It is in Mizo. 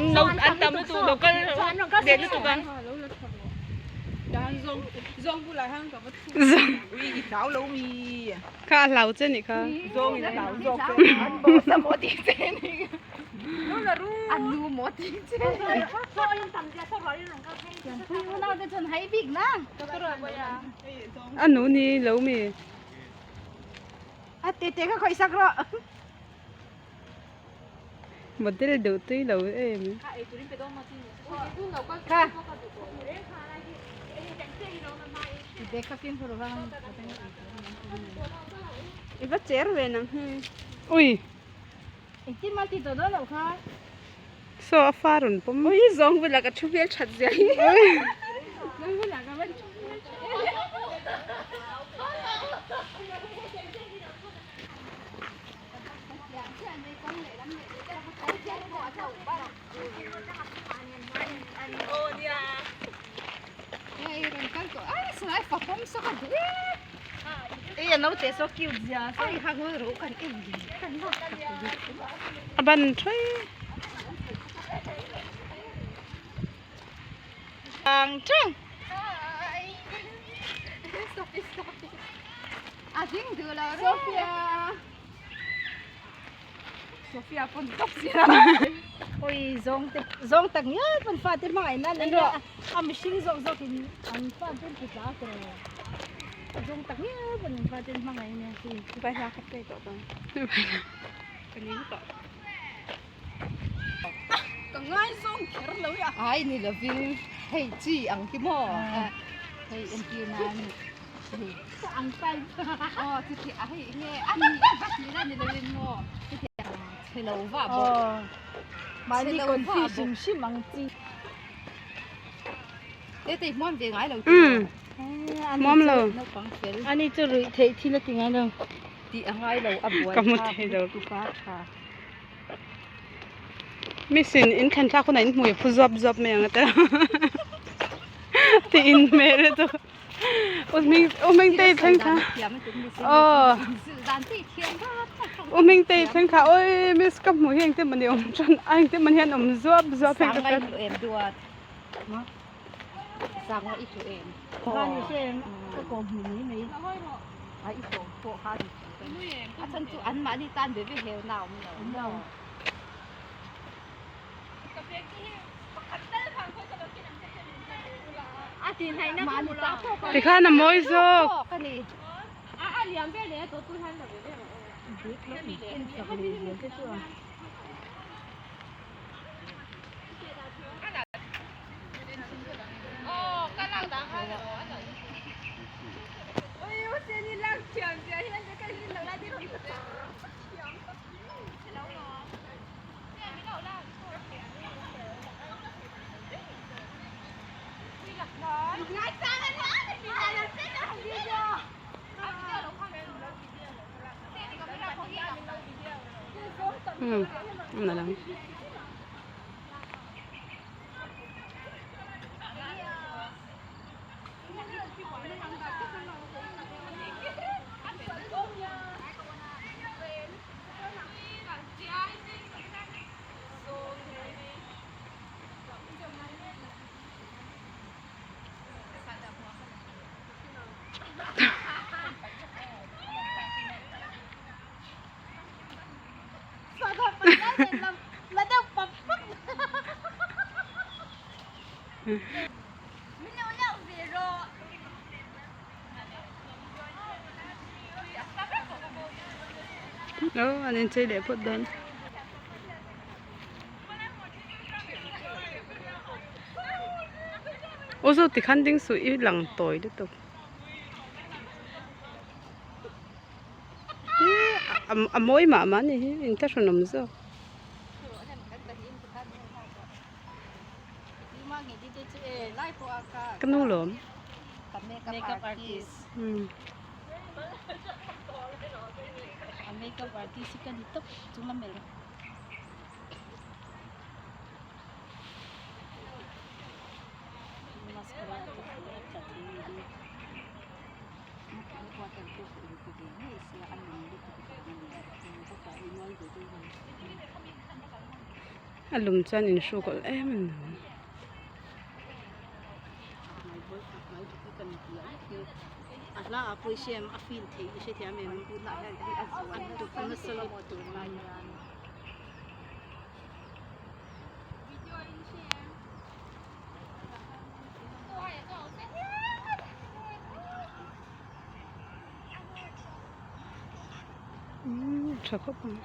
An lo an tam lutuk lo kal leh lutuk a. Kha a hlau che nih kha. A nu ni lo mi. A te te kha khawih sak rawh. Model deuh tui lo em. Kha. I va cher ve nang hi. Ui. Engtin mah ti tawh dawn loh kha. Saw a fa rawn pawm. Ui zawng bulah ka thu hmel that zia hi. Zawng bulah ka van thu hmel that A ban thui. Ang tang. Sophia. Sophia pawn tawp si a. Oi zawng te zawng tak ngial pawn fa te hmangaih nan an nia a mihring zawk zawk in an fa te an tla tawh zawng tak ngial pawn an fa te an hmangaih ania hei Vai hla kha play tawh dawn. Ka ning tawh. Ka ngai zawng kher lo i a. Ai ni lovin hei chi ang hi maw hei entir nan. Ang tai aw chuti a hei nge a ni a ti na ni lovin maw chuti chhe lo va bawk mahni confi hrim hrim ang chi te te hmuam ve ngai lo hmuam lo naupang fel ani chu ruih theih thil a ti ngai lo tih a ngai lo a buai ka hmu thei lo tupa tha Misin in thlen thlak hunah in hmui a phu zuap zuap mai ang a ti ti in hmel a chu. U Hmingtei thleng kha aw U Hmingtei thleng kha awi miss ka hmuh hi engtin mawni awm tan a engtin mawni hian awm zuap zuap hei ka Tikhan a mawi zawk. Umm a lang. Aw an inchei leh phawt dawn. Aw zawk tikhan ding suh i lang tawi lutuk. A mawi mah mah a ni hi inthlahrunawm zawk. Ka nu lawm. Makeup artist. A makeup artist hi ka ni tawp chung lam melh. Mascara a tla thei a ni hi. A lum chuan in hruk awlh em em ang. Umm tha khawp ang.